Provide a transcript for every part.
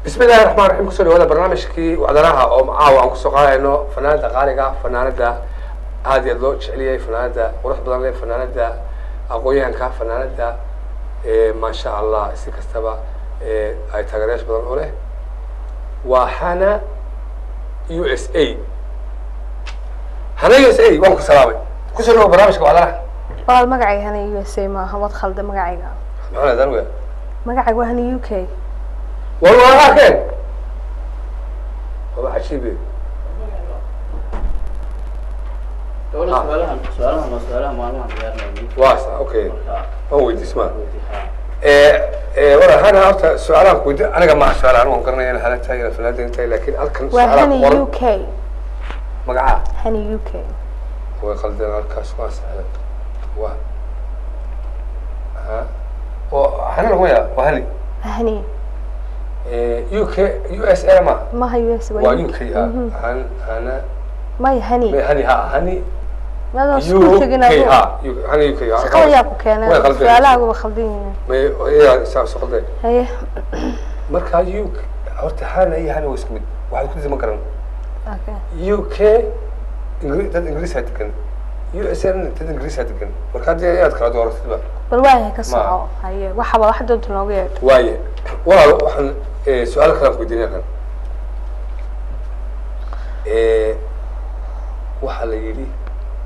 Bismi illahi raxmaan raxiim. Kusoo dhawaada barnaamijkii wacdanaha oo caawa aan kusoo qaadayno fanaanada qaaliga, fanaanada aad iyo aad loo jeceliyay, fanaanada qurux badan leh, fanaanada aqoon-yahanka, fanaanada maasha Allah si kastaba ay taageerayaasha badan u leh, waa Hana USA. Hana USA, waan ku salaamay, kusoo dhawo barnaamijka wacdanaha. Walaal, magacayga Hana USA maaha, waad khalda magacayga. Maxaa leedahay aniga? Magacayga waa Hana UK. War waa keen, waa cajiibe. Su'aalahan, su'aalahan waa su'aalaha maalmahan diyaarinayay. Waa sa, okay. Marka waan weydiismaa wala Hana, horta su'aalahan ku weydi aniga maaha su'aal anigu waan garanaya in Hana tahay, inaad fanaanada tahay, laakiin halkan waa su'aalaha Hana qoran UK. Magacaa? Hana UK. Way qaldeen halkaas, waa sahlan, waa ha oo Hana laguma yaa, waa Hani. Hani. UK USA ma maha US. Waa UK ah han Hana. May Hani. May Hani, ha Hani. Maadaan isku tegin UK adigu. Ha Hani UK ha. Shaqada yaa ku keenay? Way qaldeen. Su-aalahaagu waa khaldan yihiin. May iyaa saa soo qaldeen. Haye. Marka UK horta Hana iyo Hani waa isku mid, waxaad ku disi ma garan. Okay. UK dad Ingiriis aa degan, USA dad Ingiriis aa degan, marka haddii inaad kala dooratidba. Bal waayahay, ka soco. Haye, waxaba wax doonta nooga yeedho. Waaye walaal, waxaan su-aal kalaan ku weydiinaya kan. Waxaa la yidhi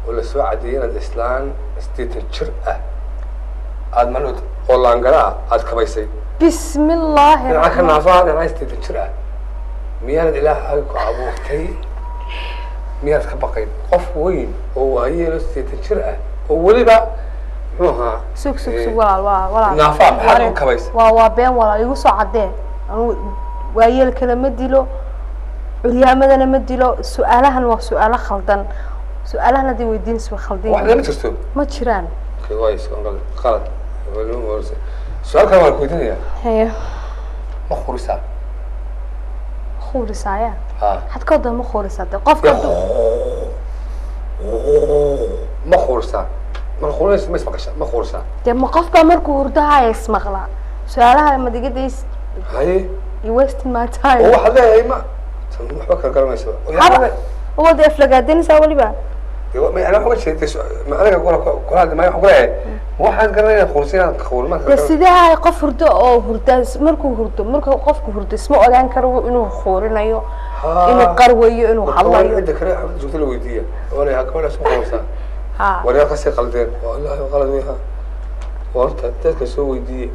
oo lasoo cadeeyay inaad islaan 80 jir ah aada manood oo laangara ah aada kabaysay. Bismillaahi dhinaca ka raxmaan. Naafaha dhinaca 80 jir ah, miyaanad Ilaahay ku abuurtay miyaad ka baqayn qof weyn oo waayeelo 80 jir ah oo weliba muxuu ahaa? Sug, sug, sug, walaal, waa walaal. Naafaha maxaad u kabaysay? Waa been walaal, igu soo caddee. Anugu waayeelkana ma dilo, curyaamadana ma dilo. Su-aalahan waa su-aalo khaldan, su-aalahan haddii weydiinaysa waa khaldan wax yihiin. lama jirto. Ma jiraan. Okay, waa is qalad, qalad. Su-aal kale waan ku weydiinaya. Haye. Ma khurisaa? Khuurisaaya? Ha. Maxaad ka wadaa ma khuurisaa? De qofka Ma khurisaa? Ma khurinaysa, ma ismaqashaa, ma khurisaa? Dee ma qof baa markuu hurdahaya ismaqlaa? Su-aalaha madigadays. Haye. You wasting my oo time. Waxaad leeyahay ma tan waxba kala garanaysa. Haba wada aflagaadanaysaa weliba. Ana waxaan uga jeeday ma aniga kula kula hadli maayo, waxaan ku leeyahay ma waxaan garanaya inaad khuriso, inaad khurin ma dee sidee hay qof hurdo oo hurda, markuu hurdo, markuu qofku hurdo isma ogaan karo inuu khuurinayo, inuu qarwayo, inuu hadlayo. Cidda kale xafladda joogta la weydiiya oo la gabadhaas ma khurisaa? Ha. Waryaa kasii qaldeen, wallahi qalad wey. Ha, horta dadka soo weydiiye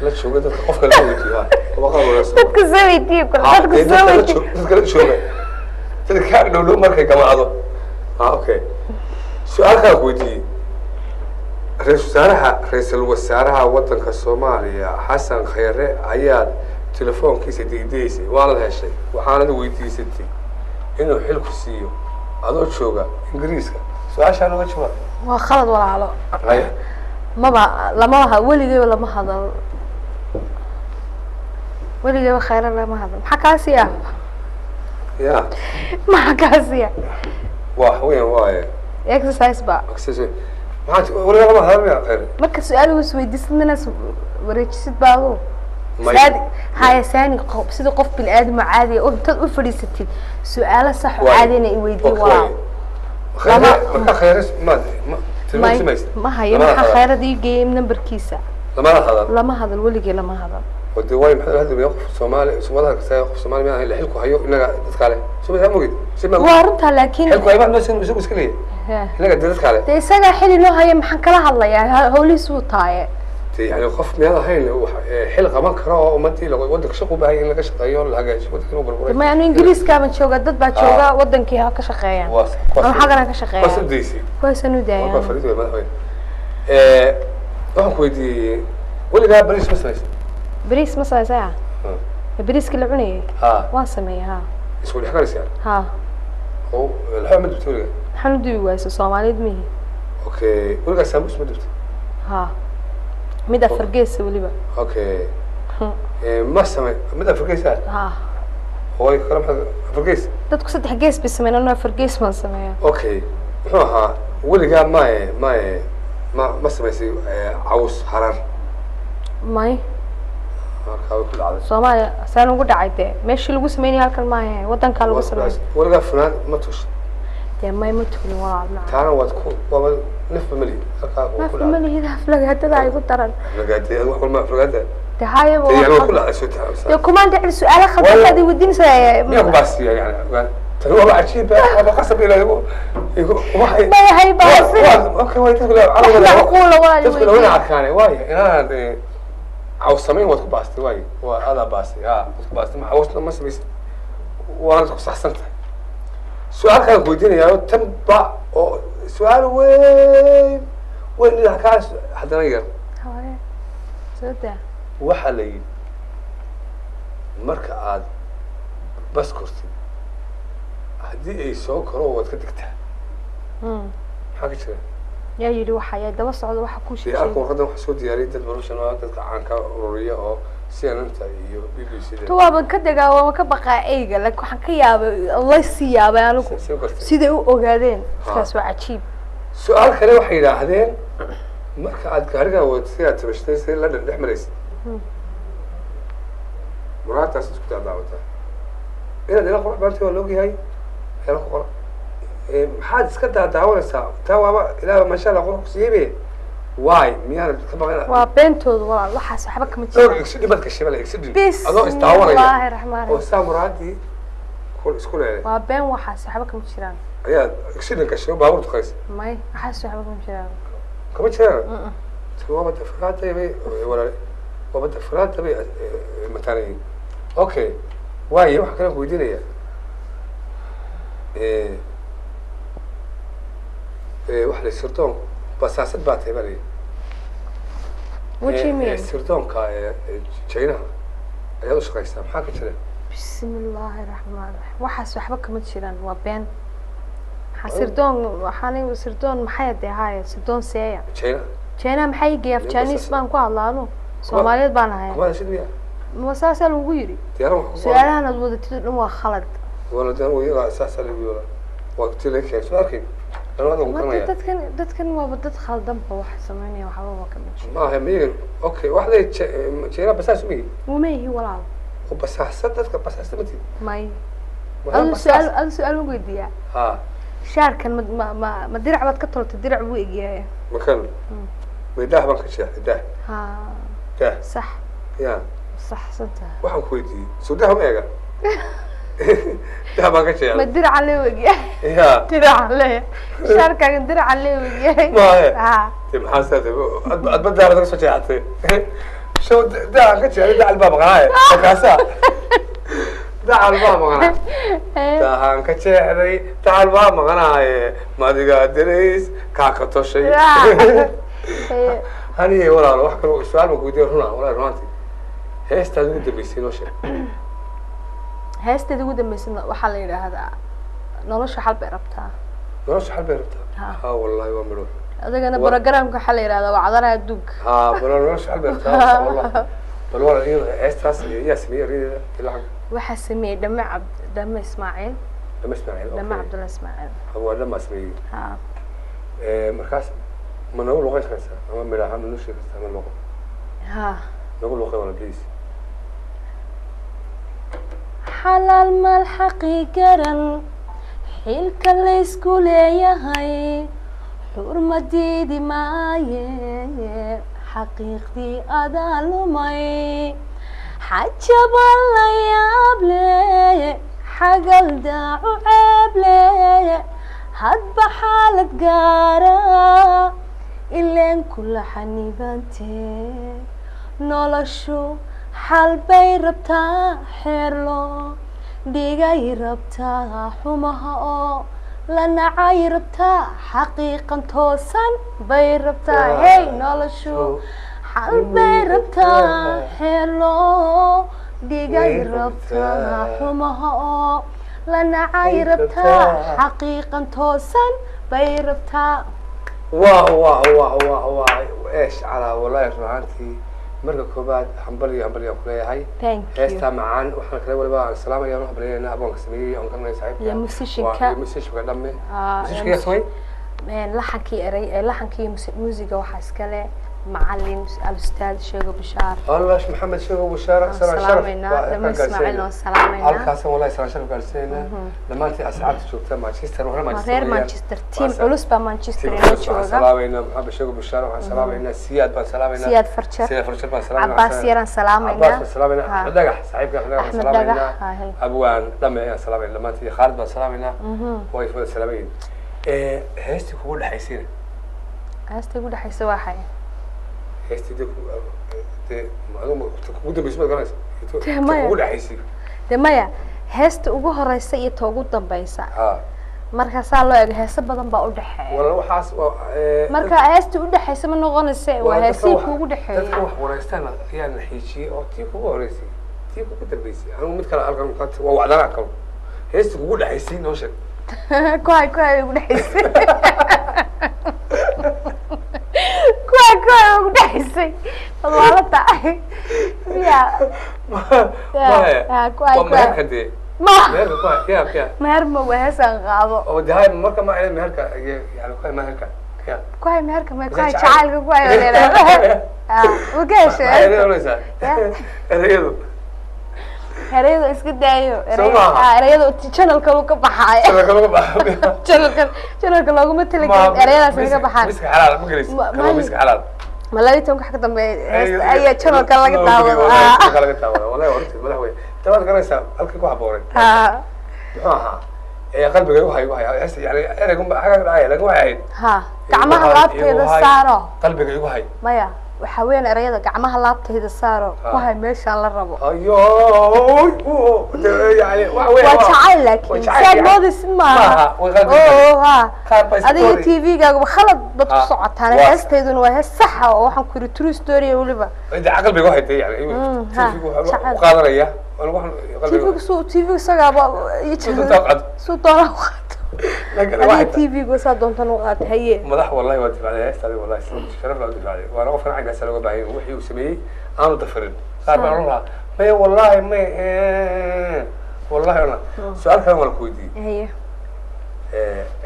la jooga, dadka qofka la weydiiyo, ha, waa qalad wanaagsan. Dadka soo weydiiye kule, dadka dee soo dadka la weydiiye. Dadka la jooga, dadka kaa dhow dhow markay gamaacdo. Ha, okay, su-aal kaan ku weydiiyey: ra-iisul wasaaraha, ra-iisul wasaaraha waddanka Soomaaliya Xasan Khayre ayaad telefoonkiisa daydaysay, waanad heshay, waxaanad weydiisatay inuu xilku siiyo adoo jooga Ingiriiska. Su-aashaa nooga jawaab. Waa khalad walaalo. Haya. Maba lama laha, weligeyba lama hadal, weligeyba khayra lama hadal. Maxaa kaasi ah? Ya. Maxaa kaasi ah? Waa weyan waaye. Exercise ba. Accessory. Maxaa weligaa lama hadal miya Khayre? Marka su-aal is weydiisid inaad wareejisid ba adu. May. Saadi haya saani qof, sida qof bini aadam oo caadi ah oo intaad u fadhiisatid su-aalo sax oo Waaye. caadina i weydii Okay. walaal. Khayre Lama- marka Khayre maad ma may tilmaantimaysa? Ma hayo. Maxaa khayrad ii geeyay nambarkiisa? Lamana hadal. Lama hadal, weligey lama hadal. Oo dee waayo, maxaa hadli qof Soomaali Soomaalida kasta, qof Soomaali ma ahayn xilku hayo inaga dadka leh soo ma mogid si ma Waa runtaa, laakiin xilku hayo ma isagu iska leeyahay inaga dee dadka leh. Dee isagaa xili loo haya, maxaan kala hadlayaa? Howlihiis wuu taaye. Dee yani qof miyaan ahayn wax xil qaban karo oo ummadii waddanka shaqo u baahan yahay in laga shaqeeyo, la hagaajiyo waddanka inuu burburay. Ma anu Ingiriiskaaban jooga, dad baa jooga wadankii ha ka shaqeeyaan. Waa ama xaggan ka kuwaas shaqeeyaan. U daysay. Kuwaasaan u waa daayaan. Fariid wey madaxweyne. Waxaan ku weydiiyey, weligaa bariis ma samaysan? Bariis ma sameysaya? Bariiskii la cunayay? Ha. Waan sameeya, ha. Isku dhex galaysa yani? Ha. Oo laxoox ma dubtay weligaa? Maxaan u dubi waayso? Soomaaliyeed mihi. Okay, weligaa saamuus ma dubtay? Ha, mid afar geesa weliba. Okay, ma samay mid afar gees ah? Ha. Hooy kale maxaa afar gees? Dadku saddex gees bay sameeyaan, anuu afar gees baan sameeyaa. Okay, muxuu ahaa, weligaa maye maye ma ma samaysay caws harar? May. Halkaa way ku dhacday. Soomaaliya saan ugu dhacay dee, meeshii lagu sameynaya halkan maahe, wadankaa lagu sameeyay. Weligaa funaan ma tushin? Dee may, ma tulin walaal macaan. Taana waad ku waaba nafba malihi halkaa waa ku Nafka dhacday. Ma lihid, aflagaadada ay ku daran. Aflagaadee wax walma aflagaada. Dee hayaba. Dee yani waa ku waa dhacday soo dee taa. Kumaan dhicin su-aalo khaldan baad i weydiinaysaa. Miyaa ku baasiya yani tani waaba cajiib, waaba qasab ilaa igu igu waxay Mayahay baasin. Okay, way dadku la Wax macquula walaal dadku weydiin. lawada arkaane waayo inaad caws samayn waad ku baastay, waayo waa adaa baastay, ha waad ku baastay, ma cawsna ma samaysid, waanad ku saxsan tahay. Su-aal kalaan ku weydiinayaa tan ba oo su-aal weyn weyn dhinac kaa haddana yar. Haye. Soo daa. Waxaa la yidhi marka aad bas kortid haddii ay soo koro waad ka degtaa. Maxaa ka jira? Yaa yidhi waxa yaa daba socda waxa ku Dee arka sheegay. Warqadan waxaa soo diyaariyay dad barushan oo dadka caanka ururiya oo CNN-ta iyo BBC da. Tu waaban ka degaa, waaban ka baqaa eyga, laakiin waxaan ka yaabay la sii yaabay anigu soo gartay siday u ogaadeen dadkaas, waa cajiib. Su-aal kale waxay yidhaahdeen marka aad gaariga wadatay aad tabashtay si la dhex maraysid muraadaas isku daadaawataa inaad ila qurux baantay waa laogyahay waxyaala ku qoran. Maxaad iska daadaawanaysaa? Taa waaba ilaaba maasha Allah qurux kusiiyeybe, waay miyaanad ka baqin? Waa beentooda walaal, waxaas waxba kama Dhowr jiraan. Exidin baad gashay bale exidin adoo isdaawanaya Bismillaahi raxmaani oo raxiim. Saa muraadii ku isku leelay. Waa been, waxaas waxba kama jiraan. Ayaad exidin gashay oo baabuur tuqaysa. May, waxaas waxba kama jiraan. Kama jiraan. Waaba dafraada bay walaal, waaba dafraada bay mataanayiin. Okay, waayo waxaan kale ku weydiinaya waxa la sirdoon basaasad baa tahay baa la yidhi. What do you mean? Sirdoonka Chinaha ayaad u shaqaysaa, maxaa ka jira? Bismillaahi raxmaani raxiim, waxaas waxba kama jiraan, waa been. Maxaa sirdoon? Waxaan sirdoon maxay dee haaya sirdoon seeya? Chinaha. China maxay geeya? Af Nin Chinese basaas- baan ku hadlaa, anu Soomaaliyeed baan ahay. Kuma hadashid miya? Ma saasaa lagu yidhi? Diyaaran wax ku qoran. Su-aalahan aad wadatid oo dhan waa khalad. Wala diyaaran iyaga saasaa lagu yidhi, waa tii laga keenay soo arkin anuu adan Marka garanaya. Dadkan waaba dad khaldanba, waxa sameynaya waxba kama jiro. Maaha miyagan? Okay, wax lay China basaas umihi? Uma ihi walaal. Oo basaasad dadka basaasta ma tihid? May. Waa Adu basaas. su-aal, adu su-aal ma weydiiyaa? Ha. Shaarkan ma dirac baad ka toltay? Dirac buu egyahay. Makan may daah baan ka jeexay daah. Ha. Daah. Sax. Ya. Saxsan tahay. Waxaan ku weydiiyey soo daah ma eega, daah baan ka Ma jeexay. diraca lee egyahay. Ya. Diraca lee, shaarkaagan diraca lee egyahay. Maahe. Ha. De maxaa saa adba daah laga soo jeexatay show daah ka jeexay, dacal baa maqnaaye, markaasaa dacal baa maqnaa, daahaan ka jeexday, dacal baa maqnaaye, madigaa dirays kaa ka toshay. Haniye walaalo, wax kale su-aal baan ku weydiiya runa walaal, runaantii heestaad ugu dambeysay noo sheeg. Heesteeda ugu dambeysay waxaa la yidhaahdaa nolosha xal bay rabtaa. Nolosha xal bay rabtaa. Ha. Ha wallahi waa midho. Adagana programka waxaa la yidhahdaa waa cadanaha adduunka. Ha, bal nolosha xal bay rabtaa wallah, bal walaal iyada heestaas yaa sameeyey eryadeeda ilaa Waxaa sameeyey Dhame Cabd Dhame Ismaaciil. Dhame Ismaaciil. Dhame Okay. Cabdulla Ismaaciil. Waa dhama sameeyey. Ha. Markaas ma nagu luqeyn karaysaa ama midho ahaan ma noo sheegi kartaa ama luqo? Ha. Nagu luqey wala, please. Xalaal maal xaqi garan, xilka laysku leeyahay xurmadiidi maaye, xaqiiqdii adaa lumay, xajaba la yaab leh, xagal daacu ceeb leh, hadba xaalad gaara ileen kula xanibante, noloshu xal bay rabtaa, xeerlo dhigay rabtaa, xumaha oo la nacay rabtaa, xaqiiqan toosan bay rabtaa. Hey, noloshu xal bay rabtaa, xeerlo dhigay rabtaa, xumaha oo la nacay rabtaa, xaqiiqan toosan bay rabtaa. Wah wah wah wah wah, eesh calaa wallahi, run ahaantii marka koobaad hambal iyo hambal yaan kuleeyahay. Thank you. Heestaa macaan waxaan kale waliba aan salaamaya aan u hambalyeynayna aboonka sameeyey oon garanaya saaxiibka Iyo musician-ka. Iyo musician-ka dhamme. Ah, Musician-ka yaa samey? Laxankii erey ee laxankii muusiga waxaa iskale Macalin alustaad Sheego Bishaar. Allah, Maxamed Sheego Bushaar, salaan sharaf. Salaameynaa dhammaan Ismaaciil, waan salaameynaa. Halkaasan wallahi salaan sharaf gaarsiinaynaa dhammaantiin asxaabta joogta Manchester, waxna waa Manchester reer weeyaan. Manchester, team Waa culus baa Manchester team inoo culus. Waxaan jooga. Salaameynaa Maxamed Sheego Bushaar, waxaan salaameynaa Siyaad baan salaameynaa. Siyaad Farjar. Siyaad Farjar baan salaameynaa. Cabaas yaraan salaameynaa. Cabaas baan salaameynaa. Ha. Axmed Dhagax, saaxiibka Axmed Dhagax baan Axmed Dhagax, salaameynaa. ha, he. Abwaan Dhame ayaan salaameynaa dhammaantiin, Khaalid baan salaameynaa. Way wada salaameyn. Heestii kugu dhexaysayna? Heesta igu dhexaysa waxay Heestii dee adigu kugu dambeysay maad garanaysa? Dee maya. Kugu dhexaysay. De maya, heesta ugu horeysa iyo ta ugu dambeysa Ha. Marka saa loo eego, heeso badan baa u dhexeeya. Wala waxaas waa Marka heesta u dhexaysa ma noqonaysa, waa dadka heesihii kuugu dadka dhexeeyay. Wax wareystaan ayaa na xiijiyey oo tii kugu horeysay, tii kugu dambeysay, anigu mid kale halkan waa wacdanaa kalo. Heesta kugu dhexaysay noo sheeg. Kuhay kuhay ugu dhexaysay, kuhay kuhay ugu dhexaysay, wadwaalata ya. Maya. Ya, kuhay waa kuhay. Meherka dee. Ma meherka kuhay ya ya. Meher ma waa heesaan qaado. Oo de hay marka ma meherka yani kuhay meherka ya. Kuhay meherka ma kuhay jacayl. Jacaylka kuhay waa leedahay ma ka Maxay heshay? oranaysaa Ya. ereyadu? Ereyada iska daayo. Soo maaha? Ereyada channelka uu ka baxaayo. Channelka lagu baxo. Channelka looguma talagelin ereyadaas inaga baxaan. Miska xalaal ma gelaysid? Kaloo miska xalaal. Ma 12 wax ka dambeeya heesta ayaa channelka laga daawado. Channelka laga daawado wallahi waa runtii madax weyn tabaad garanaysaa halkii ku habboonay. Muxuu ahaa ee qalbiga igu hay, igu hay heesta, yani ereygu xagga ka dhacaya, laakiin waxay ahayd Ha, gacmaha igu hay, laabtayda igu hay, saaro. Qalbiga igu hay. Maya, waxaa weeyaan ereyada gacmaha laabtayda saaro, ku hay meeshaan la rabo. Ayoy, yani waxa weeye waa jacayl, laakiin waa jacayl, siaad yani. moodaysid maaha. Maaha, way qalbiga. Oo ha. Qaar baa iska Adiga moodaya. TV-gaaga khalad baad ku Ha, socotaan. waa Heestayduna waa hees saxa oo waxaan ku yidhi true story weliba. Inta qalbiga igu haytay yani Ha, TV-gu wuxuu jacayl. u qaadanaya anigu waxaan qalbiga TV-gu suu TV-gu isagaaba Suu doontaa u qaato. Suu doonaa u qaato. Laakiin Adiga waxay tahay TV-gu saa doontan u qaato, haye. Madax wallahi waa difacday heestaadi, wallahi si sharaf laa u difacday, waana qofkan caynkaasa looga baahan yahay, wixii uu sameeyey aanu dafirin. Qaar baan oran lahaa maya, wallahi maya, wallahi oran lahaa. Su-aal kale waan ku weydiiyey. Haye.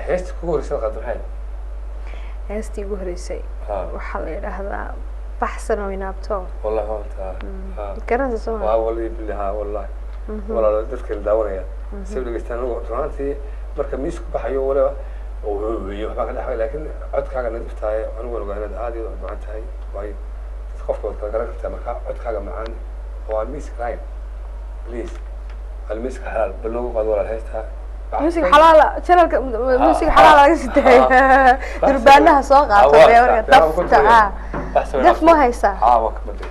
Heesta kugu horreysay qaado maxay? Heestii ugu horeysay Ha. waxaa la yidhaahdaa Baxsan oo Inaabto. Wallahi waa taa ha. Garanaysa soo ma? Waa wallahi billahi ha, wallahi walaalo dadka la daawanaya si dhegeystaan. Anigu runaantii marka miisku baxayo waliba oo waxbaa ka dhexbay, laakiin codkaaga nadiif tahay, anigu waan ogaa inaad aad iyo aad u macaan tahay, waayo dadka qofka waad kala garan kartaa. Marka codkaaga macaan oo aan miiska lahayn, please, almiiska xalaal bal noogu qaado walaal heesta. Music xalaala, channelka music xalaala laga sii daayay, durbaanaha soo qaato dee, marka dafta daf ma haysaa? Ha, waa ka baday.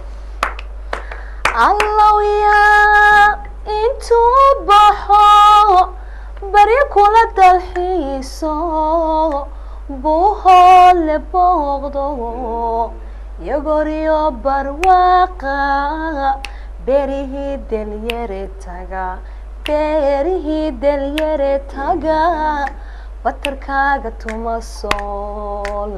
Allowya intuu baxo bari kula dalxiiso, buuhoole booqdo, yagoryo barwaaqa, berihii delyare taga, beerihii delyare taga, batarkaaga tuma sool,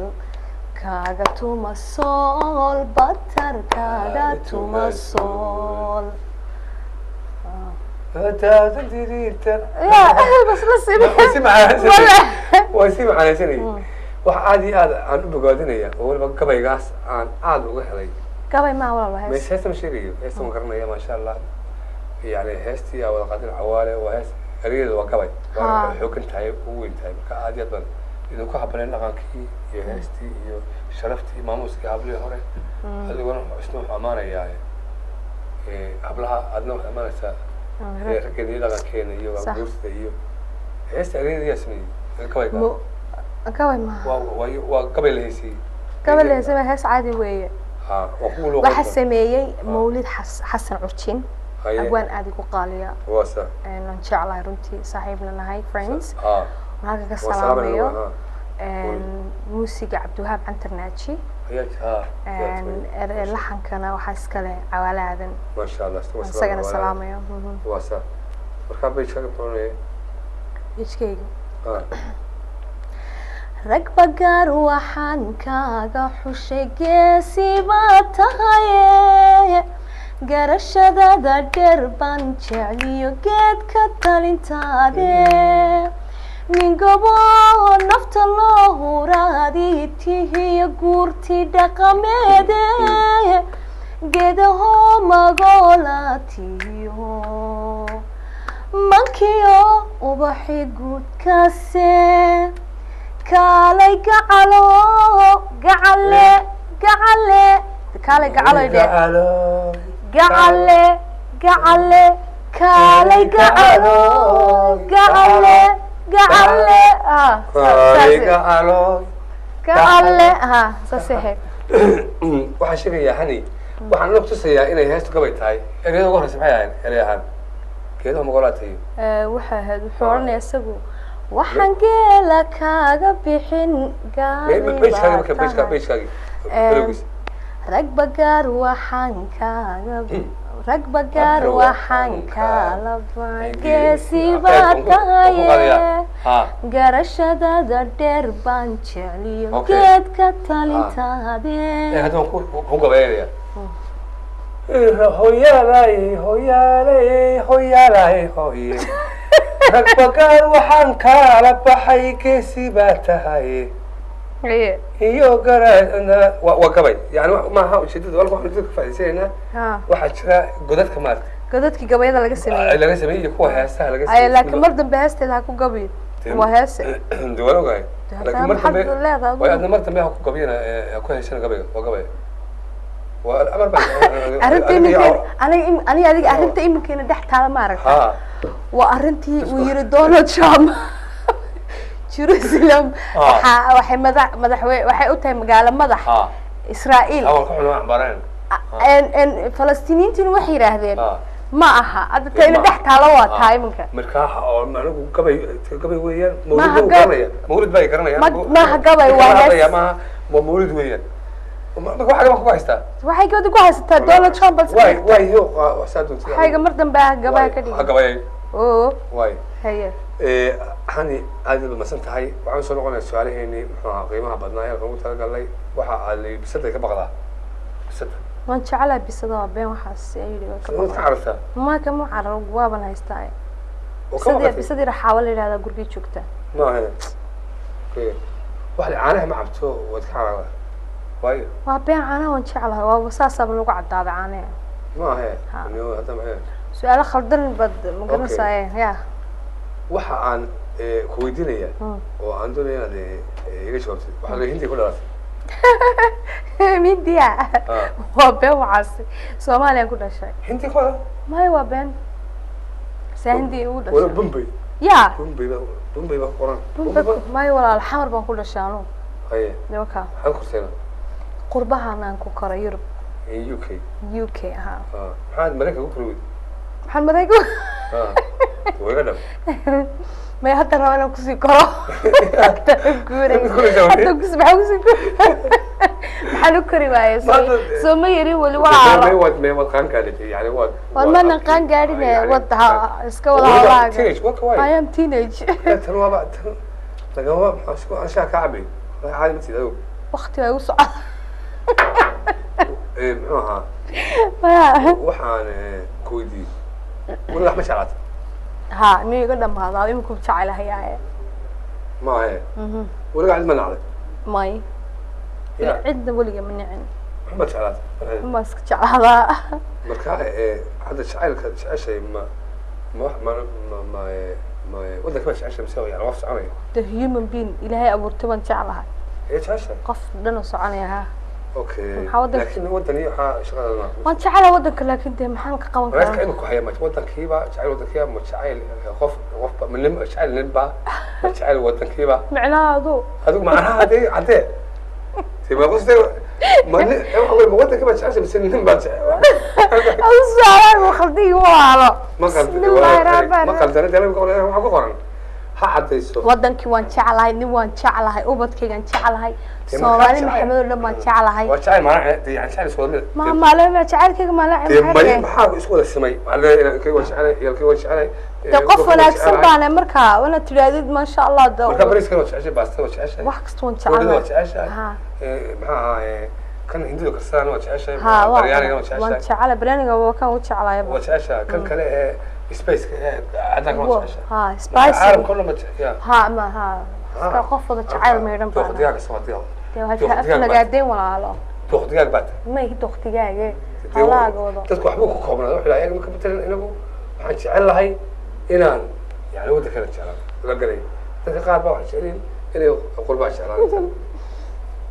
kaaga tuma sool, batarkaaga tuma sool. Ya bas la Waa si macaanaysanay, waa si macaanaysanay. Wax aad iyo aad aan u bogaadinaya oo weliba gabaygaas aan aad uga helay. Gabay maa walaal, waa Mes hees. Heesta ma sheegayo, heesta waan garanaya, maasha Allah. Yani heestii aa wada qaadin Cawaale waa hees, ereyada waa gabay, waana xoogan tahay, ugu weyn tahay. Marka aad iyo aad baan idinku habaleen dhaqankii iyo heestii iyo sharaftii maamuuskii hablihii hore. Adiguna isna wuxuu ammaanayaa hablaha, adna waxaad ammaanaysaa raggeena iyo dhaqankeena iyo Sax. guursida iyo heesta. Ereyada yaa sameeyey gabayga? Gabay maaha. Waa gabay la heysiyey. Gabay la heesay, waa hees caadi weeye. Ha, waa kuwa loo Waxaa sameeyey Mawlid Xasan Curjin. Haye. Abwaan aad igu qaaliya. Waa sa Aan jeclahay runtii, saaxiibna nahay, friends. Ha. Aan halka ka waa salaamay. salaamayo. Ha. Muusiga Cabdiwahaab Cantarnaaji. Ayaa ha. Laxankana waxaa iskale Cawaale Aadan. Maasha Allah. Aan isagana salaamayo. Waa sa markaa bay shaga baranaya. Ijkayga. Ha. Rag bagaar waxaan kaaga xushay, geesi baad tahaye, garashadada dheer baan jecliyo geedka talintaade. Nin gabo nafta loo huraadi tihiyo guurti dhaqameede, geedaho magoolatiyo mankiyo ubaxi guudkaase, kaalay gacalo gacale gacale kaalay gacalo dhe, gacale gacale kaalay gacalo gacale gacale, ah gacalo gacale, ha saasay ahayd. Waxaan sheegayaa hani, waxaan la tusayaa inay heestu gabay tahay. Ereyada ugu horreysa maxay ahayn erey ahaan? Geedaha magolaatayo Waxay ahayd, wuxuu odhanaya isagu, waxaan geela kaaga bixin gaari bejkaagi marka bejka bejkaagi bilowgiis. Rag bagaar waxaan kaaga, rag bagaar waxaan kaala geesi baa tahaye, garashadada dheer baan jecliyo geedka talintaade. Hadda waan ku gabaynaya. Hoyaalay hoyaalay hoyaalay hoye, rag bagaar waxaan kaala baxay geesi baa tahay iyo gara. Waa gabay yani, maaha ujeedada walka waxaan ujeedada ka faa'iidaysanaynaa. Waxaa jira godadka maarata, godadkii gabayada laga sameeyey, laga sameeyey iyo kuwa heesaha laga sameeyey. Laakiin mar dambe heesteeda ha ku gabiyo, waa heese. De waan ogahay, laakiin mar dambe way adna mar dambe ha ku gabiyana, ha ku heesana gabayga. Waa gabay, waa amar baa arrinta iminkeena aniga aniga adiga, arrinta iminkeena dhex taala ma aragta? Waa arrintii uu yiri Donald Trump, Jerusalem waxaa waxay madax madaxwe waxay u tahay magaalo madax Israa'iil. Falastiiniintiina waxay yidhaahdeen ma aha. Hadda ta ina dhex taalo waa taa iminka. Markaa oo anigu gabay gabay weeyaan, mawlid baa garanaya, mawlid baa garanaya. Maaha gabay, waa hees, maaha, waa mawlid weeyaan. Marka waxa gabay ku haystaa, waxay gabadha ku haysataa Donald Trump. Bal waay waay yo saa doonta waxayga mar dambe ah gabaha ka dhigay gabay oo waay haye. Hani, aad baad masan tahay. Waxaan soo noqonayaa su-aalaheeni muxuu ahaa qiimaha badnaa ee ugu talagalnay. Waxa aad la bisada ka baqdaa bisada? Waan jecelahay bisada, waa been waxaas ay yidhi. Waa ka waad ka carartaa? Ma kama cararo, waaban haystaa. Oo ka bisadii baqatay bisadii raxaawo la yidhahdaa gurigii joogta. Maaha okay, wax caanaha ma cabto, waad ka carardaa waayo? Waa been, caanaha waan jeclahay, waaba saasaaba lagu caddaaday caanaha. Maahe hadda maxay su-aalo khaldan baad ma garanaysaa ya. Waxa aan ku weydiinaya oo aan doonaya inaad iga jawaabtid, waxaa la hindiya ku dhalatay. Mindiya waa been waxaas, Soomaaliyaan ku dhashay. Hindiya ku dhalatay? Maya, waa been, saa hindiya ugu wala dhashay Bombay ya. Bombay baa, Bombay baa ku qoran. Bombay maya walaal, Xamar baan ku dhashay anugu. Haye. Nimanka maxaad korseena? Qurbahan aan ku koray, Yurub. UK? UK ha. Maxaad Maraykanka ku kori weyd? Maxaan Maraykan waa iga dhab. Maya, hadda raba inaan kusii koro, hadda guuray. Koraysaa hadda kus maxaa kusii kori, maxaan u kori waayey? Soo ma yarin weli walaalo. Waad me waad qaan gaadhay yani, waad Waan mana qaan gaadhine, wad ha iska wada hawlahaaga. Teenage waka waay. I am teenage. Tan waaba tan lagama maxaa isku anshaha ka cabay caadi ma tid adigu. Waqti baa igu socda. Muxuu ahaa? Maya. Waxaan ku weydiiyey, weli wax ma jeclaatay? Ha, miyuu iga dhamaadaa iminku jecelahayaa. Maahe, weligaa cid ma nacday? May. Ya cidna weliga ma nicin. Wax ma jeclaatay? Ma iska jeclaadaa. Marka hadda jacaylka jeceshay ma ma ma ma ma ma waddanka ma jeceshay mise yani qof soconaya? The human being ilaahay abuurtay baan jeclahay. Ee jeceshay qof dhan oo soconaya ha. Okay. Maxaa waddanka laakiin waddan iyo waxaa shaqada ma waan jecelahay waddanka, laakiin dee maxaan ka qaban wararka karaa? imika haya ma waddankiiba jecel, waddankiiba ma jecayl qof qofba ma nin jecel ninba ma jecel waddankiiba? Micnaha adu adigu macnaha hadee caddee te ma qoste ma nin waxa wey, ma waddankiiba jeceshay mise nin baa jecel? Adu su-aalahan waa khaldan walaalo. Ma qaldan Bismillaahi rahmaani ma qaldana dee waxa ku qoran ha caddayso. Waddankii waan jeclahay, nin waan jeclahay, ubadkaygaan jeclahay. Dee markaa Soomaali jecel- Maxamed oo dhan baan jeclahay. Waa jecel maana dee yani jecel isku wada mid. Ma maalema jacaylkayga maala. Dee may maxaa isku wada simay? Maxaa leeyahay kay waa jecelay iyo kay waa jecelay. De qof wanaagsan baana markaa wana tidhaahdid maasha Allah de. Marka bariiskana waa jeceshay, baastada waa jeceshay, wax kasta waan roodhida waa jecelahay. jeceshahay. Ha. Maxaa ahaa Kan Hindidu karsadaan waa jeceshahay. Ha, waa Baryaaniga waa waan jeceshahay. Jecela baryaaniga, waa kan u jeclaayaba. Waa jeceshahay kan kale ee spiceka ee cadaanka, waa jeceshahay. Ha, spicy. Caalamka o dhan ba ya. Ha, ma ha, iska qof wada jacayl maydhan Dooq baa. Digaaga soo digaag. Dee Dooq waxaa digaag baa. aflagaadeen walaalo. Dooq digaag baa tahay. May doqtigaage hawlahaaga wado. Dadku waxba ku koobnaada wuxuu dhahay ayaga ka matalan inagu waxaan jecel lahay inaan yani waddankana jeclaan la galay. Dadka qaar baa waxay jecel yihiin inay qurbaa jeclaan,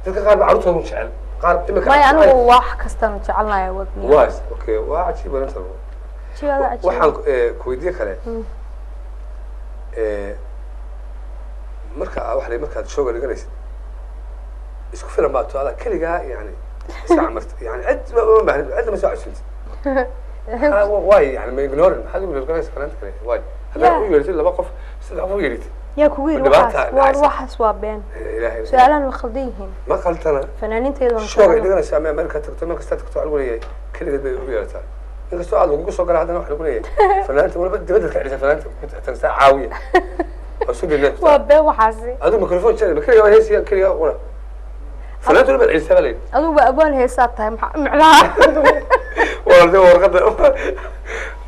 dadka qaar baa carruurtoodu jecel, qaar imika. Maya, anigu wax kastaan jecelnahay wadni. Waas okay, waa cajiib arrintan. Jibaada cajiib. Waxaan ku weydiye kale, marka waxa la markaad showga dhiganaysid isku filan baa to adaa keligaa yani iska camarta, yani cid ma baahnin, cidna ma soo casuuntid. Waay yani ma ignorin, maxaad ugu yeerganaysa fanaanta kale? Waay haddaad u yeeritid laba qof, saddex qof u yeeritid. Yaa kugu yiri? Dhibaata waxaas waa dhacaysa. Waxaas waa been. Ilaahay. Su-aalahan way khaldan yihiin. Ma qaldana. Fanaaniinteedu showga dhiganaysa ama Amerika tagto, meel kasta tagto, waxa lagu leeyahay keligeed bay u yeerataa. Inkastoo aad lagugu soo gala, haddana waxa lagu leeyahay fanaanta waliba dibadda ka celisa, fanaanta ku tagtaa caawiya waa isu dayna. Waa been waxaasi. Adigu microphone jecel ma keligaa heesiya, keligaa qura fanaanta waliba celisa baa layidhi. Adigu waa abwaan, heesaa tahay, maxaa micnaha? Warde warqadda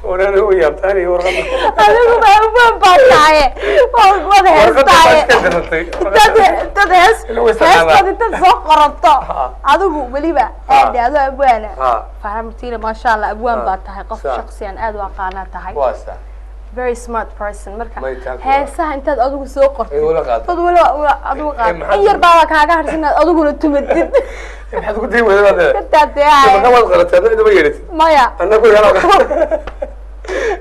wanaana u yaabtaani warqadda. Adigu waa abwaan baa tahay, waad warqadda baa heestaaye. Iska diratay. Intaad hees Inuu isticmaala. heestaad intaad soo qorato. Ha. Adigu weliba Ha. aad adoo abwaana. Ha. Fahamtiina, maasha Allah, abwaan Ha. baa tahay, qof Sa. shaqsiyan aad u aqaanaa tahay. Waa sax. Very smart person. Marka May taag- heesaha intaad adigu soo qortid Ay wala qaado. dad wala adigu qaado, in yar baaba kaaga harsan inaad adiguna tumatid. Maxaad ku dayi weyday baad? Intaad dee marka waad qaratay, adna idama yeeratid. Maya. Annagu yala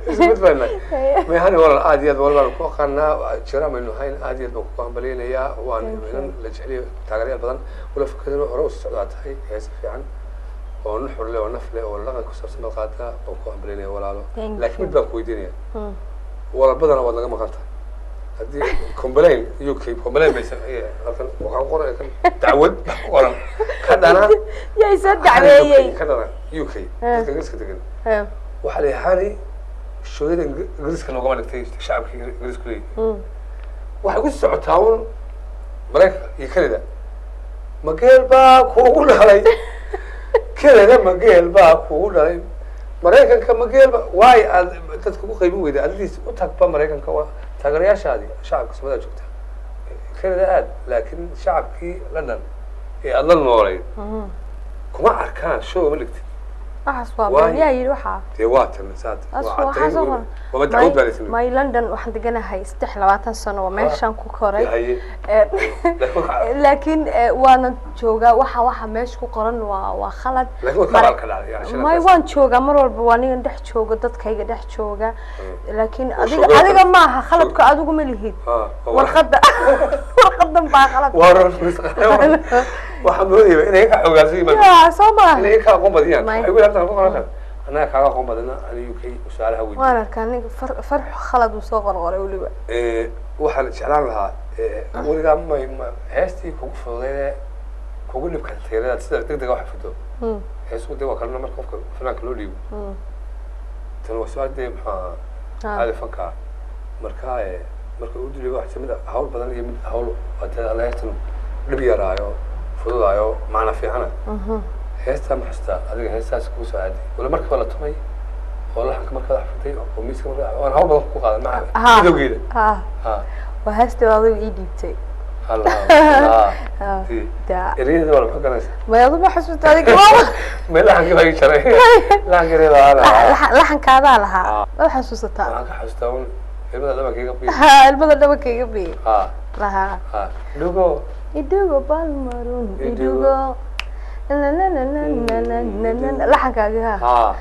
isku mid baan nahay. Mayhani walaal, aad iyo aad walaal baan ku aqaanaa, jiraan baynu hayn, aad iyo aad baan kugu hambalyaynayaa. Waan inan la jeceliyo, taageerayaal badan wala fikradana hore u socdaa tahay. Heesa fiican oo nuxur leh oo naf leh oo dhaqan ku saabsan baad qaataa, waan ku hambalyaynaya walaalo. Thank Laakiin you. mid baan ku weydiinaya walaal, badana waad naga maqan tahay. Haddii complain UK complain bay halkan waxaa ku qoran kan dacwad baa ku qoran ka dhana. Yaa isoo dacweeyey? Ka dhana UK, dadka Ingiriiska degan. Waxaa la yahani shooyada Ingiriiska noogama dhigtay shacabka Ingiriisku leeyahay. Waxay ku socotaa un Maraykanka iyo Canada. Mageel baa kuugu dhalay Canada, mageel baa kuugu dhalay Maraykanka, mageel ba waay aad dadka ugu qaybin weyday adadiis u tagba Maraykanka. Waa taageerayaashaadii shacabka Soomaalida joogta Canada aad, laakiin shacabkii London ee aada la noolayd kuma arkaan, show ma dhigtid. Waxaas waa Waayo. been. Yaa yidhi waxaa? Dee waa tan saad Taas waa waxaa caddayn soo weliba. qoran. Waaba dacwad baa laysameyey. May, London waxaan deganahay 23 sano, waa meeshaan ku koray. Haye. Laakiin Laakiin waana joogaa. Waxa meesha ku qoran waa khalad. Laakiin waa kabaal ka dhacday, yani shalay May, taas. waan joogaa mar walba, waa nigan dhex jooga, dadkayga dhex jooga, laakiin Oo adiga shoogada adiga maaha khaladka, adigu ma lihid. Waa warqadda warqadan baa khalad. Waa waxaan moodayaba inay ka xogaansan yihiin. Ya, soo maaha? Inay ka aqoon badiyaan. May. Waxay ku yidhahdaan ku qoran annaga kaaga aqoon badana ani UK su-aalaha weydiin. Waan arkaa ninka farxu khalad uu soo qorqoray weliba. Waxaan jeclaan lahaa weligaa may heestii kugu fududeydee kugu dhibka tayadaad sida degdega wax fido. Heesuhu dee waa kalena marka qofka fanaanka loo dhiibo. Tan waa su-aal dee maxaa caadi fanka marka marka uu dhiibo waxaa mid hawl badan iyo mid hawl waa alla heestan dhib yaraayo fududaayo macna fiicana. Heestaa ma xasuustaa adiga heestaas kugu soo aaday wala markaba la tumay oo laxanka markaad xafiday oo miiska markaa waan hawl badan ku qaadan maca midowgeeda? Ha. Ha. Waa heestii adigu ii dhiibtay. Allah. Ha. Da. Ereyada waa maxaa garanaysaa? May, adu ma xasuusta adiga? Ma laxankii baa ii jaray, laxankii ereyada waa lahaa. Laxankaadaa lahaa, waad xasuusataa? Waxaan ka xasuustaa un ilmada dhabankayga bi. Ha, ilmada dhabankayga bi. Ha. Lahaa. Ha, dhugo. Idugo balmarun. Idugo. Idugo laxankaagi. Ha. Ha.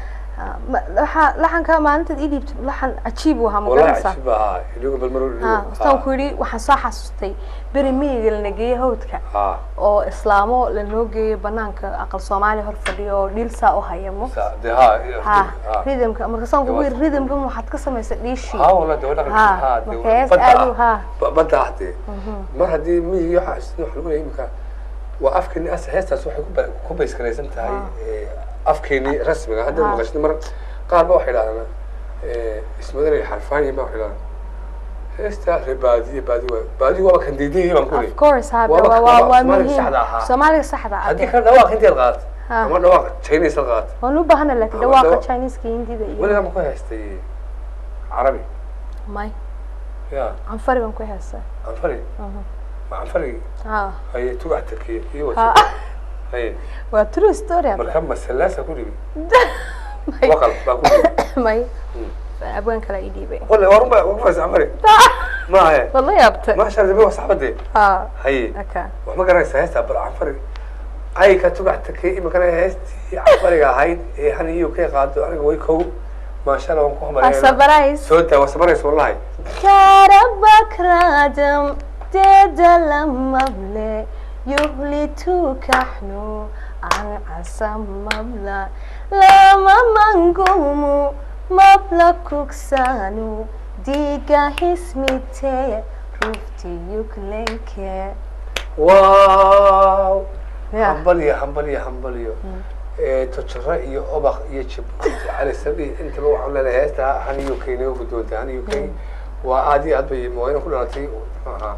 Waxaa laxankaa maalintaad ii dhiibtay laxan cajiib uu ahaa, ma Wallahi. garanaysaa? Cajiib ahaa idugo balmarun. Ha. Idugo. Wastaan ku yidhi waxaan soo xasuustay beri miyiga lana geeyey hawdka ha oo islaamo lanoo geeyo banaanka aqal Soomaaliya hor fadhiyo oo dhiilsaa u hayamo. Dee ha. Ha. Ha. Rhythmka markaasaan kugu yidhi rhythmka waxaad ka samaysay dhiishii. Ha, wallahi dee waa dhaqanka. Ha, ha dee marka hees badda aad u ah. ha. Badda ah dee mar haddii miyigii waxaa xasuustin waxa lagu leeyahay imika waa afkeeni as heestaas waxay ku bayskaraysan tahay afkeeni rasmiga hadda. Maqashid mar qaar ba waxay idhahdaan ismadanay xarfaan yihiin ba waxay idhahdaan Heesta reer baadiye, baadi waa baadi, waaba kan diiday baan ku Of leeyahay. course ha. Waaba waa waa Soomaaliga muhiim. saxda ahaa. Soomaaliga saxda ah. Haddii kale dhawaaq inteed qaat Ha. ama dhawaaq Chinese la qaat. Waan u baahana laakiin Ama dhawaaqa dhawaaq- Chinese-ka, Hindida iyo Weligaa ma ku heestay Carabi? May. Ya. Canfari baan ku heestaa. Canfari ma canfari? Ha. Haye, tugax takiye iyo Ha. wasa haye. Waa true story hadda. Marka masalaasa ku dhibi? May. Waqal baa ku dhibi? May, abwaan kale ii dhiibay. Wala warun baa ugu faysa canfari maahe. Waad la yaabtay. Maasha Allah, waa saxbadee. Ha. Haye. Aka. Wax ma garanaysaa heestaa bal canfari ay ka tugax takay iminkana heestii canfariga ahayd ee hani UK qaado aniga way kow, maasha Allah, waan ku hamaleynaa. Surprise. Soo daa, waa sabaraysa wallahi. Karabakradam dedalamable yuhlitukaxnu an casamabla lama mangumu mabla kugsanu diga hismite rufti yuklenke. Wow. Yeah. Hambaliyo, hambaliyo, hambaliyo. Tojaro iyo Obaq iyo Jabuuti Cali Sabi intaba waxaan leenahay heesta hani UK naga gudoontay. Hani UK waa aad iyo aad bay mawayna ku dhalatay, muxuu ahaa,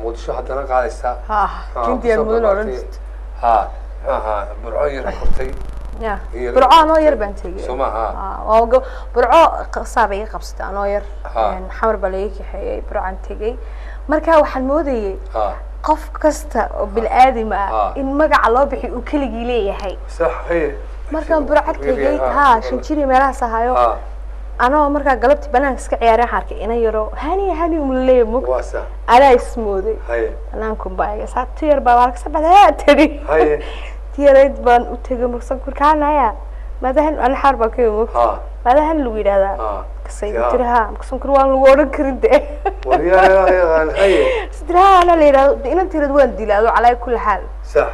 Muqdisho haddana qaadaysa. Ha. Muxuu Hindiyan kusoo mudan odhan barbaartay. jirto. Ha, muxuu ahaa, Burco yar kortay. Ya. Iyo- Burco anoo yar baan tegey. Soo maaha? Ah, waa Burco qasaab iga qabsatay anoo yar. Ha. Xamar baa laga kaxeeyey, Burcaan tegey. Marka waxaan moodayey ha qof kasta oo bil'aadam ah Ha. in magaca loo bixiyo uu keligii leeyahay. Sax, haye. Markaan Burco tegey, ha, 5 jiri meelahaas ahayo, Ha. anoo markaa galabtii banaanka iska ciyaaray, waxaan arkay ina yaro hani hani umaleeya mug. Waa sax. Anaa ismooday. Haye. Banaanku baa iga saa tiyar baa waa ka baxday tiri. Haye. Tiyarayd baan u tegay, marsan kurkaanaya maadahan ana xaar baa ka yimid. Ha. Maadahan lagu yidhahdaa Ha. kasay Ya. tiri, ha, markasan kur waan lagu odhan karin de. Waryaa, haye. Sidii ha ana la yidhahdo de, inan tirad waan dilaa ado calaa kulli xaal. Sax,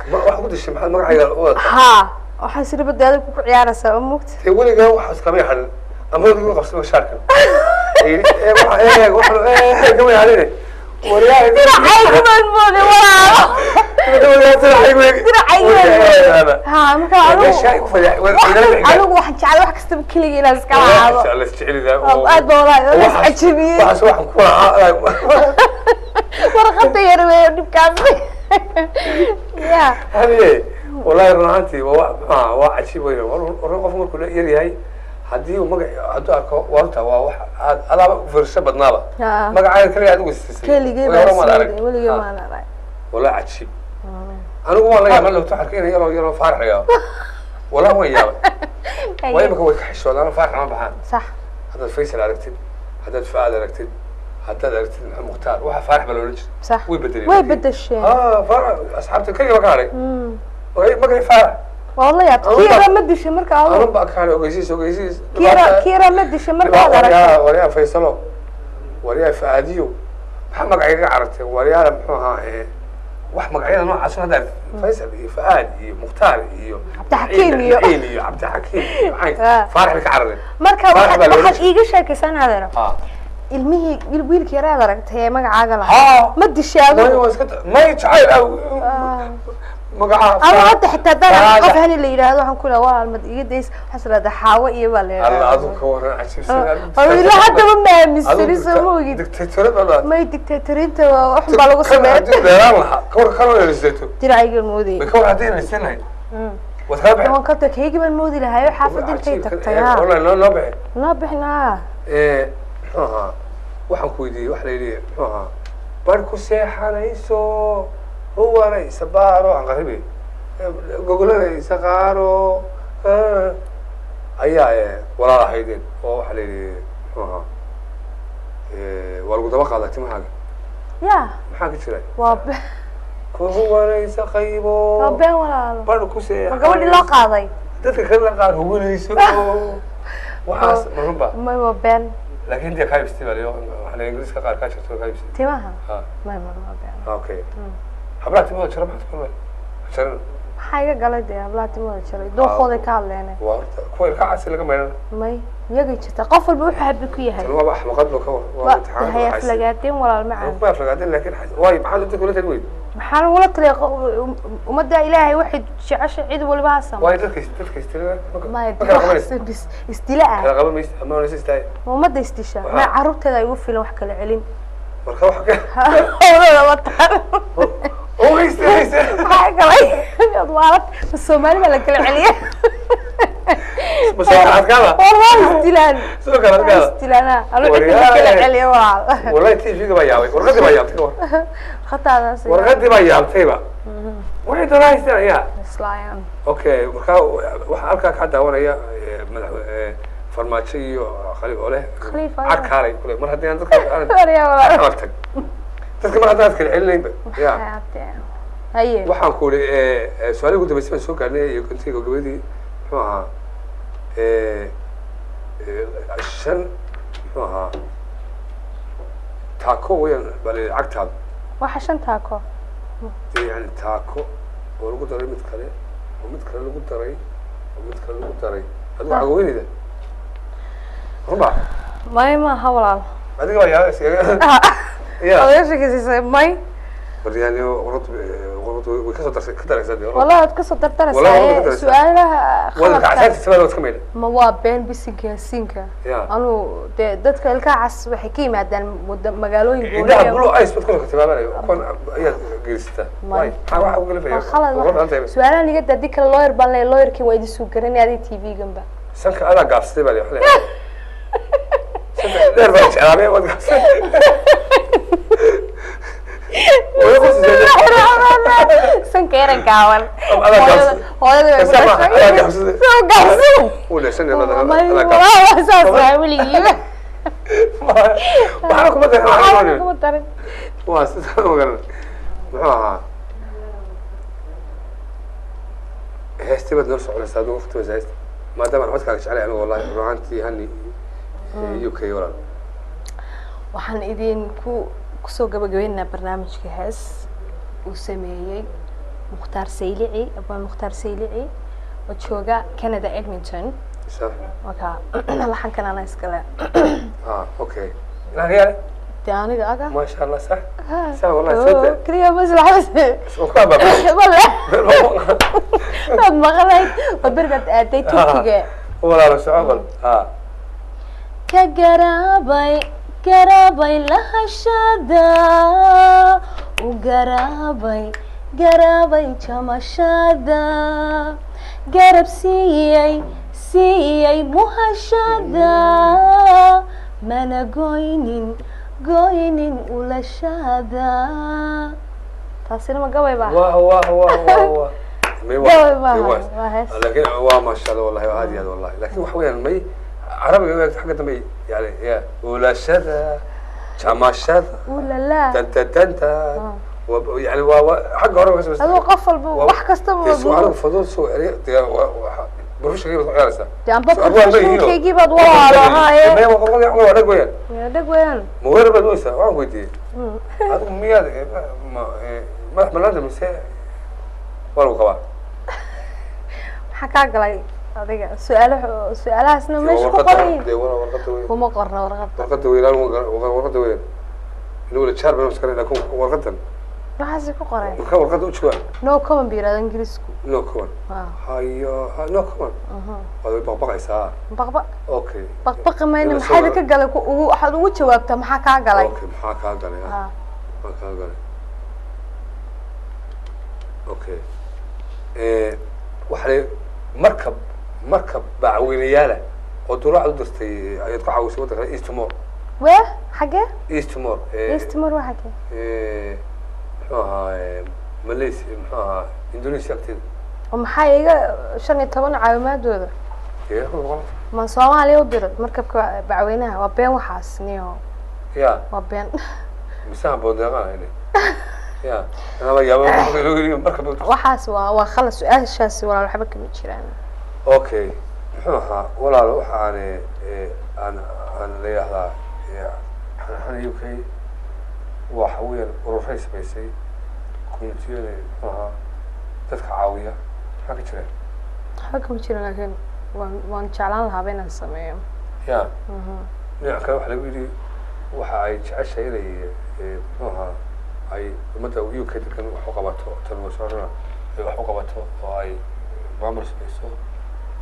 ma wax ku dishay? Maxaad magacayga u wadataa? Ha, waxaan siri badda adag ku ciyaaraysaa oo mugta. Dee weligaa waxaas kamay xadin ama weligaa qabsama shaarkan waxa waxa kamay xadine waryaa. Diracaygu baan mooday walaalo, diracaygu baan mooday. Ha, marka adigu anigu waxaan jeclay wax kastaba keligii inaan iska lahaado. Aad baa walahi oo is cajabiyey. Waxaas waxaan ku lahaa. Warqadda yar weeyo dhibkaasi ya. Haye, wallahi run ahaantii waa wax maxaa waa cajiib weyn. War qof markuu yar yahay haddii uu magac hadduu arko warta waa wax aad adaaba fiirsho badnaaba. Ha. Magacaaga kaliya adigu siisay. Keligii Weli hore baa maad arag. ismooday weligii. Ha. Maan arag. Wallahi cajiib, anigu waan la yaabay lowto arkay inay yaroo yaroo faarax yaabo, wallahi waan yaabay. Waa imika way ka xishoodaan, faarax ma baxaan. Sax. Haddaad Faysal aragtid, haddaad Fuaad aragtid, haddaad aragtid Maxamed Mukhtaar, waxa Faarax baa loola jiray. Sax. Way bedeleen. Way bedesheen. Ah, Faarax asxaabta kaliya ba ka hadhay. Way magacii Faarax. Waa la yaabtay. Anun Kii baa- yaraa ma dishay marka adigu? Anun baa ka hadhay. Ogeysiis, ogeysiis. Kii yaraa ma dishay markaad aragtay? Waryaa, waryaa Faysalo, waryaa Faadiyo, maxaa magacayga ka carartay? Waryaala muxuu ahaa, wax magacyada noocaas hadda aragtid, Faysal iyo Fuaad iyo Mukhtaar iyo Cabdixakiim iyo- Naciim iyo Cabdixakiim iyo Cayn. Ah. Faarax bay ka carareen. Marka Faarax waxaad baa loola waxaad iiga sheekaysan adeero ah ilmihii wiilkii yaraad aragtay ee magacaaga lahaa ha ma dishay may adigu? waa iska may jacayl ah magaca. Ama hadda xitaa haddaan Faarax. qof hani la yidhaahdo, waxaan ku leeyahay walaal mad iga days, waxaas idhahdaa xaawo iyo baa la Alla yidhahdaa. adigu ka waran cajiibsan. Ila haddaba ma aaminsani, soo ma ogid? Dictatorad baa. May, dictatoriinta waa wax baa lagu Kan sameeya. haddii dheeraan lahaa ka war kan oo Diracaygan moodayay. may ka war haddii inaysan lahayn waad kala bixin. Waan ka tag kaygii baan moodi lahayo xaafadda intay tagtay ha. Wallahi noo noo bixin. Noo bixinaa. Muxuu ahaa, waxaan ku weydiiyey waxa la yidhi muxuu ahaa, bar ku seexanayso huwanaysa baaro aan qaribi gogolanaysa qaaro ayaa walaal ahaydeen oo waxaa la yidhi muxuu ahaa, waa lagu daba qaadaa timahaaga. Ya. Maxaa ka jira? Waa ku huwanaysa qaybo. Waa been walaalo. Bar ku seexanayso. Ma gabadhii loo qaaday? Dadka kalena qaar huwanayso, waxaas ma runba? May, waa been. Laakiin dee kaa ibsatay baa la yidhi, waxaa la yidhi Ingiriiska qaar kaa jirto kaa ibsatay. Timaha? Ha. May, may, waa been. Okay, hablaha timahooda jara maxaad ku kulmay jaran? Maxaa iga galay dee hablaha timahooda jaray? Dookooday ka hadleene. Waa horta kuwa ilka casi laga maydhana. May, iyagay jirtaa, qof walba wuxuu habi ku yahay. Tan waaba axmaqad ba ka war waa Waa imtixaan. hay aflagaadeen walaal macaan. Kuma aflagaadeen laakiin waayo maxaad inta kula tali weyd? Maxaa lagula taliya ummadda Ilaahay waxay jeceshay cid waliba ha samayso. Waayo dadka isdila Maya, ma kala qabanaysa. Isdila ah. Kala qaban maysa ama wanaysa istaay. Ummadda isdisha ma carruurteeda ay ugu filan wax kala celin. Marka wax ka howlada wataan. Oo istilaysa. Maxaa galay waalad Soomaali baa la kala celiya. Ma soo kala adkaada? War waa isdilaan. Soo kala adkaada. Isdilaana alo cid la kala celiya walaal. Wallahi TV-ga baa yaabay, warqadii baa yaabtay ka war. Khataadaas. Warqadii baa yaabtayba. Waxay doonaa haystaan ayaa. Islaayaan. Okay, marka waxaa halkaa ka daawanaya madax Farmaajo iyo Khaliif oo leh Khaliif ayaa. Carkaalay kule mar haddii aan dadka Waryaa walaal. aan tag dadka mar haddaan kala celinaynba ya. Haye. Waxaan ku uri su-aalihii ugu dambeysay baan soo gaarnay iyo intii gabagabadii muxuu ahaa shan muxuu ahaa taako weeyaan baa la yidhi cagtaada. Waxa shan taako. Dee yani taako oo lagu daray mid kale oo mid kale lagu daray oo mid kale lagu daray adigu cagoweynayda runba. May maaha walaal. Adiga baa yaaba ya. Odayaasha kasiisay may. Waryaani warqad way kasoo darsay ka daraysaa dee. Wallahi waad kasoo Wallahi waad ka dardaraysaa daraysaa. su-aalaha Waad khaladka. kacsaantiisa baa iska maydha. Ma waa been bisinka yaasiinka. Ya. Anuu dee dadka ilkaha cas waxay ka yimaadaan wada magaalooyin Indhaha gooniya. Blue eyes baad ku tilmaamanayo kuwan ayaad gelisataa. May. Maxaa waxa ugu galafaya? Waa khalad waxa. Su-aalahan iga daa, haddii kale lawyer baan leeyahay, lawyerkii waa idin soo garanaya adiga TV-ganba. Sanka adaa gaabsatay baa la yidhi. Sanka dheer baa jeclaabay waad gaabsatay. Way qosaysaa. Sanka yaran gaaban. Adaa gaabsatay. Hooyada way ku Sanka dhashay. adaa gaabsatay. Soo gaabsatay. Wuu leesan yahay May adaa gaabsatay. waa saas waay weligiiba. Waxba kuma darin, waxba kuma darin. Kuma darin. Waa sidaa ma garan. Muxuu ahaa? Heestii baad noo soconaysaa adigu waqti waysa heesta. Maadaama aan codkaaga jeclay anigu wallahi run ahaantii hani UK walaal. Waxaan idinku kusoo gabagabeynaynaa barnaamijka hees uu sameeyey Mukhtaar Saylici, abaan Mukhtaar Saylici oo jooga Canada, Edmonton. Sax. Marka laxankan anaa iskale. Ah, okay. Inaan yaale. Dee aniga aga. Maasha Allah, sax. Sax wallahi soo daa. Keliya maslaxas. Soo ka baa. Wala waad maqlayd waa berigaad aaday Turkiga. Walaalo soco bal. Ah. Ka garaabay garaabay lahashada u garaabay garaabay jamashada garab siiyey siiyey muhashada mana goynin goynin ulashada. Taasina ma gabay baa? Wah wah wah wah wah. May waa. Gabay maaha, May waa. waa hees. Laakiin waa maasha Allah wallahi aad iyo aad wallahi. Laakiin waxa weeyaan may carabiga way xagga dambe yani ya ulashada jamashada ulala tanta tanta yani waa xagga hore ka soo. Aduu qof walba wax kastaba Dee su'aalo fudud soo erey dee professional baad ku ciyaaraysaa. Dee amba Soo abwaan ma yihiin oo. professionalkaygii baad walaalo haaye. Maya waa qorqorada waa dhag weeyaan. Yaa dhag weeyaan. Ma weerar baad weysaa waxaan ku weydiiyey. Adigu miyaad madax banaanta mise waa lagu qabaa? Maxaa kaa galay adiga su-aalo su-aalahaasna meesha ku qoran yihiin? Dee warqada weyn. Kuma qorna warqadda. Warqada weyn warqada weyn. Inuu wala jaar baan iska laakiin warqadan. Maxaase ku qoray? Marka warqada u jawaab. No common buu yidhahda Ingiriisku. No common. Hayo no common. Waad baqbaqaysaa. Baqbaq. Okay. Baqbaqi mayna maxaa ka galay ku ugu waxaad ugu jawaabtaa maxaa kaa galay? Okay, maxaa kaa galay? Maxaa kaa galay? Okay. Waxa la markab bacweynayaala oo dulaac u dirtay ayaad ku caawisay waddanka East Timor. Wee xagee? East Timor. East Timor waa xagee? Muxuu ahaa Malaysia muxuu ahaa Indonesia agteeda. Oo maxaa iga 15 caawimaadooda? Man Soomaaliya u diray markabka bacweynaha waa been waxaas niyo. Ya. Waa been. Misahan boondeeqaan ayne. Ya. Anaba yaabo markab. Waxaas waa khalas su-aashaasi walaal waxba kama jiraan. Okay. Muxuu ahaa walaal waxa aan aan la yidhaahdaa xan UK waxa weeyaan ururay samaysay communitiyada muxuu ahaa dadka caawiya maxaa ka jira? Waxba kama jiraan laakiin waan jeclaan lahaaba inaan sameeyo. Ya. Dhinaca kale waxa lagu yidhi waxa ay jeceshahay inay muxuu ahaa Ay ummadda UK degan wax u qabato, tan wasaarana ay wax u qabato oo ay maamul samayso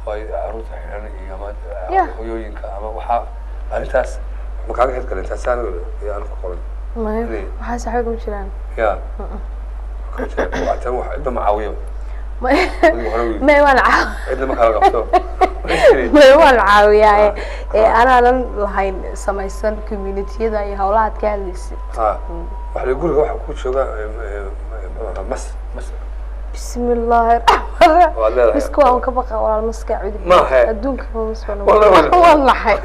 oo ay carruurta xidhan iyo ama Yeah. hooyooyinka ama waxaa arrintaas ma kaaga hirgalin? Taas aan ku qoran. Maya. Inay- Waxaas waxba kuma jiraan. Ya tan wax cidna ma caawiyo. Maya. Adiga hore u yidhi. Maya, waan caaw Cidna ma kala qabto. Maya, waan caawiyaa ee anaanan lahayn samaysan community-yada iyo howlaha aad ka hadlaysid. Ha, waxa la guriga waxa ku jooga muxuu ahaa, mas. Bismi illaahi raxmaan. Waad leedahay. Miska waan ka baqa walaal, maska cudub. Ma he. Adduunka ma mas baan. Wallahi. Waan laxay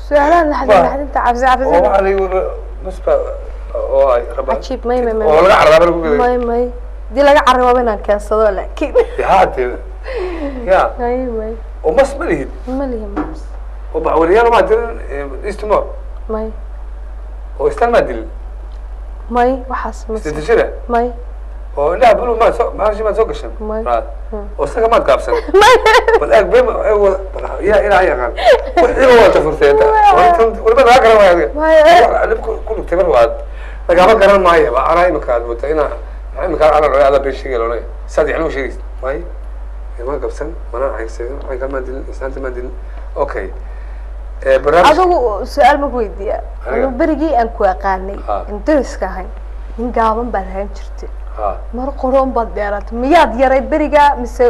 su-aalaha laxdin Ma. laxdinta cabsi oo cabsi. Waxa la yidhi mas ba oo ay rabaan. Cajiib, may may may. Oo laga cararaaba lagu gaday. May may, hadii laga carri waaba inaan keensado, laakiin Haa dee ya. May may. Oo mas ma lihid? Ma lihi mas. Oo bacweliyaal maa dilin Eastmore? May. Oo islaan maa dilin? May, waxaas mas. Isdejishada? May. Oo indhaha bulu maad soo maashi maad soo gashan? May. Raad. Oo isaga maad gaabsan? May. Bal eeg been bal yaa ilaa yaqaan wixiiba waa tafurtay waliba laga garan maayo adiga. May. Dhib ku dhugtay mar waad lagama garan maayo ba anaa imika aad moodaa inaa maxaa imika ana loolay adaa been sheegay loolay saad yacni u sheegaysid may ma gabsan mana caygsanin caynkaa maan dilin islaanta maan dilin. Okay, barnaamij. Adigu su-aal ma ku weydiiya? Aniga? Anigu berigii aan ku aqaanay Ha. aan dariska ahayn, nin gaaban baad ahaan jirtay. Ha. Mar qoroon baad dheeraatay. Miyaad yaray berigaa mise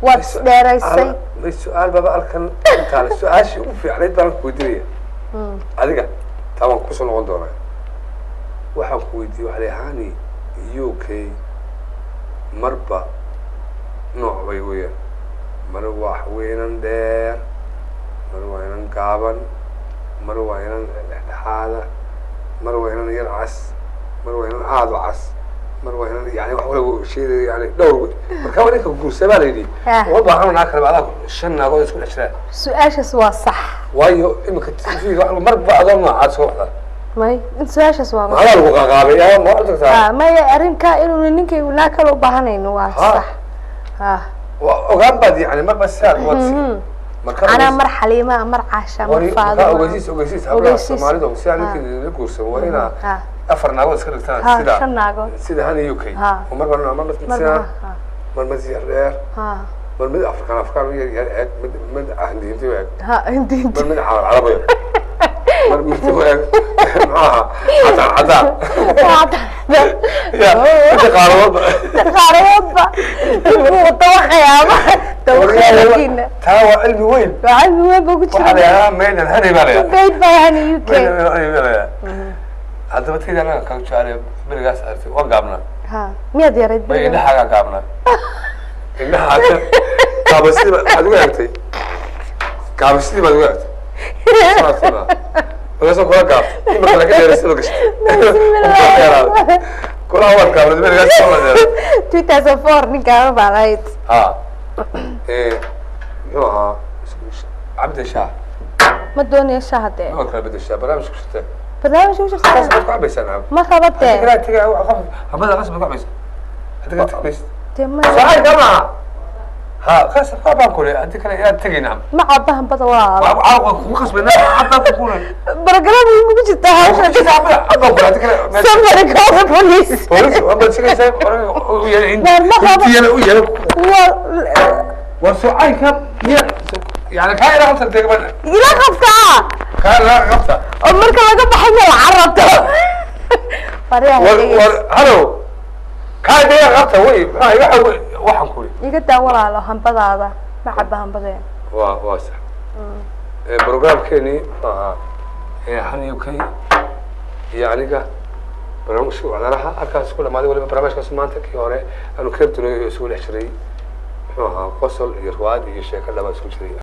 waad isdheeraysay? May, su-aal baba halkan intaale su-aashii ugu fiicnayd baan ku weydiinaya adiga. Taa waan kusoo noqon doonaa. Waxaan ku weydiiyey waxa la hani UK marba nooc bay weeyaan, mar waa weynan dheer, mar waa inan gaaban, mar waa inan dhexdhexaada, mar waa inan yar cas, mar waa inan aada u cas, mar waa inan yani wax waliba sheegaya yani dhowr. Marka waa ninka guursa baa la yidhi uma baahano naag kale, adaa shan naagood isku dhex jiraan. Su-aashaas waa sax. Waayo imika TV wax marba adoo noocaad soo baxdaa. May, in su-aashaas waa Maxaa lagu qaqaabay yaa ma waxaad tagtaa? Ha, maya, arrinka inuu ninkaygu naag kale u baahanayno waa Ha. sax ha. Waa ogaan baad yani marba sidaad waad marka Anaa mar Xaliima, mar Caasha, mar marka Faaduma. Ogeysiis, ogeysiis hablaha Ogeysiis. Soomaalida sidaa Ha. ninkii la guursan waa inaa Ha. afar naagood iska dhigtaan. Ha, sida shan naagood. Sida hani UK Ha. oo marba marba marba sidaa ha. Mar mid yar dheer, ha mar mid Afrikaan Afrikaan u yar yar eg, mid hindi hindi u eg, ha hindi. mar mid carab carab u eg, mar mid u eg maxaa cadaan cadaan ya inta qaaradoodba. Qaaradoodba wuu dawaqayaaba dawaqayakiina. Taa waa cilmi weyn. Waa cilmi weyn baa ku waxaa la jira. yidhahdaa maydan hani baa la yidhahdaa. Made by Honey UK. Maydan hani baa la yidhahdaa. Haddaba tayda anaga kaga jeclay berigaas aragtay waan gaabnaa. Ha, miyaad yarayd may berigaa? Indhahaagaa gaabnaa, indhahaaga gaabasidii waxaad ugu eegtay, gaabasidii baad ugu eegtay saasuna markaasoo kula gaabtay imika laga dheeraysa gashtay dheeraaday kulaha waad gaabnay berigaas soo la dheeray. 2004 ninkaama baan ahayd. Ha, muxuu ahaa Cabdi Shaah? Ma doonayo shaah dee. Ma kala bedeshaa barnaamijka ku jirta? Barnaamijka ku qasab jirta. baad ku cabaysaa nacam. Ma raba dee. Hadda kale hamada qasab baad ku cabaysaa hadda kale tagmaysid. Dee ma saacad kama ha qasab ka baan kule hadii kale yaad tagay nacam. Ma caba hambada walaal. Waa kugu qasbayna cabbaan ku kulan. Barnaamijka ku jirta hawsha. Cabbaan kule hadii kale. Somebody call the police. Booliis waa baad sheegaysaa u yeelay. Waar ma rabo. Intiyana u yeelay. Waa war sucaynka miya yani kaa ilaa qabta degman. Ila qabtaa. Kaa ilaa qabta. Oo marka laga baxay ma la carabto. Fariyaha. War war halo kaa ilaa qabta wey maxaa iga waxaan kuli. Iga daa walaalo hambadaada, ma caba hambadee. Waa sax. Programkeeni muxuu ahaa Han UK iyo aniga barnaamijka wacdanaha halkaas ku dhamaaday. Waliba barnaamijkaas maanta kii hore aanu keeb dunay oo isugu dhex jiray muxuu ahaa qosol iyo ruwaad iyo sheeko dhaba isugu jiray.